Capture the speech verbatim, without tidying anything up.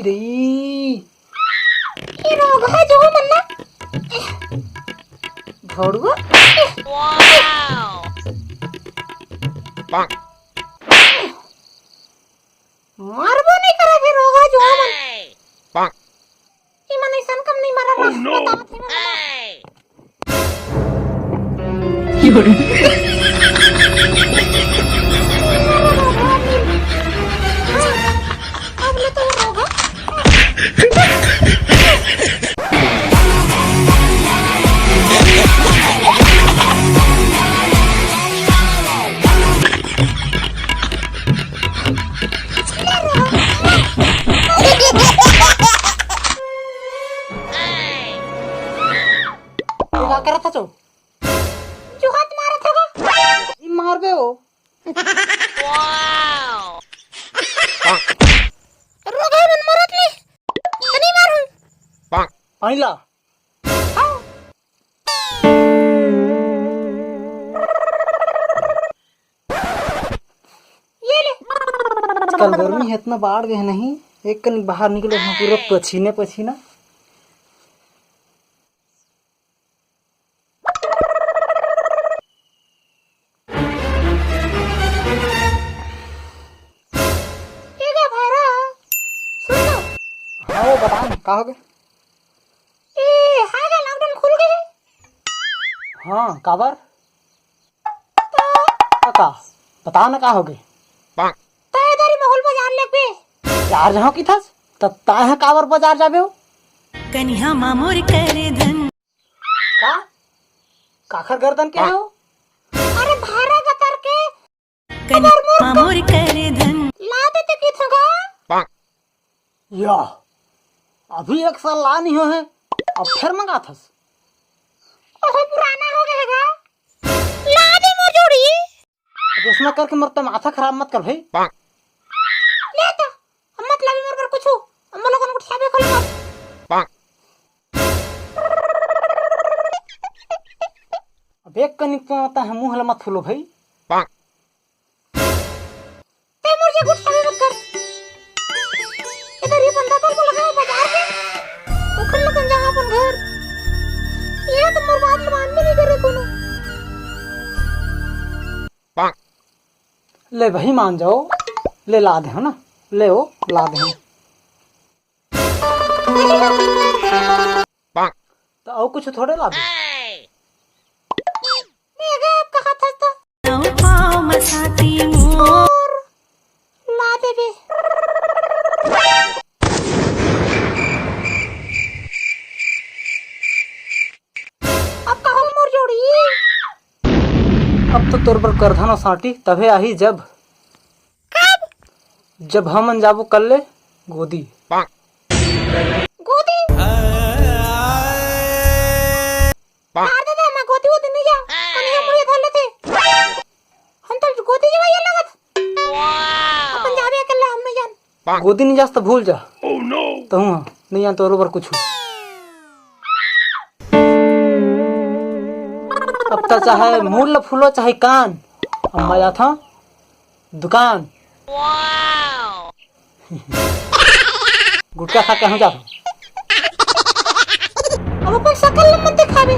रे, ये रोगहा जो मन ना। भड़ुआ। मारबो नहीं करा फिर रोगहा जो मन। ये मन ऐसन कम नहीं मारा। Oh, no। बतावत हे मन। तू का करत हचो? जुहात मारत हगा। ई मारबे हो। रोगहा मन मरत नहीं। तनी मारू। पानी ला। ये ले। कल गर्मी हे, इतना बाढ़ गए नहीं, एक कनी बाहर निकलो, हम पूरा पसीने पसीना। ए गा भारा, सुन ना। हाँ, वो बता ना, का हो गए? ए, हाय गा, lockdown खुल गए। हाँ, काबर? तो का? बता ना, का हो गए? तो इधर ही माहौल बाजार लेके। बाजार जाओ की थस? तब ताय ह काबर बाजार जाबे हो? कनिहा मामोर कर धन। का? काखर गर्दन के हो? अरे भारा गतर के। कनिहा मामोर कर धन। ला देते की थगा? या, अभी एक साल ला नहीं हो है, अब फिर मंगाथस। ओहो, पुराना हो गए गा। ला दे मोर जोड़ी। अब ऐसना करके मोर त माथा खराब मत कर भाई। ले तो, अब मत लाबे मोर बर कुछु। अब मोला कोन गुठियाबे खोले कर। अब एक कनिक तो आता है, मुंह ला मत फूलो भाई। ते मोर जे गुठियाबे मत कर। इधर ही बंदा कर बोला है बाजार में। ओखर लगन जहाँ अपन घर। ये तो मोर बात ला मानबे नहीं करे कोनो। ले भाई मान जाओ, ले ला दे हो ना, ले ओ ला दे हो। तो अउ कुछ थोड़े ला दे। ले गा, अब कहा था तो। पाँव म साटी मोर। ला देबे। अब कहो मोर जोड़ी। अब तो तोर बर करधन अउ साटी तभे आही जब। कब? जब हमन जाबो कल्ले गोदी। गोदी? मार दे दे, मैं गोदी वोदी नहीं जाओ। कनिहा मुड़िया धर लेथे। हम तो गोदी जवाई लगत। अपन जाबे अकेला, हम नहीं जान। गोदी नहीं जास तो भूल जा। तहूँ हाँ, नहीं जान तो बरोबर कुछ। अब तो चाहे मुड़ ल फूलो, चाहे कान। अब मैं जाता दुकान। गुटखा खा के हम जाबो। अब अपन शकल ल मत दिखाबे।